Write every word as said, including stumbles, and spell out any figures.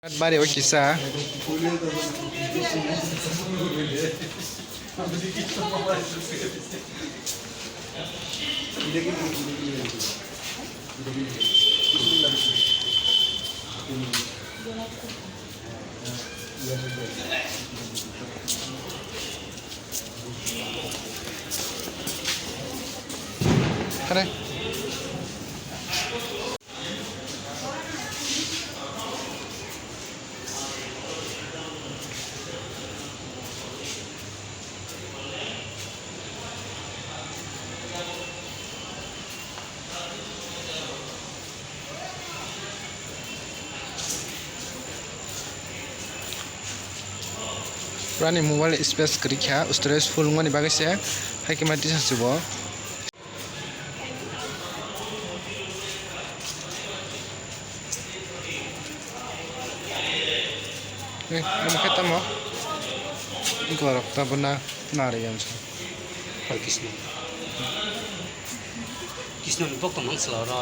Bari o kisa. Hare. Purani mobile space kwrwi kha, storage full wngmani bagwi se hai khe ma tisa se bo. Eh, omo khe tamo? Borok tabuk na narwi ang se. Hal Krishna. Krishna ni bokto mang sala oro.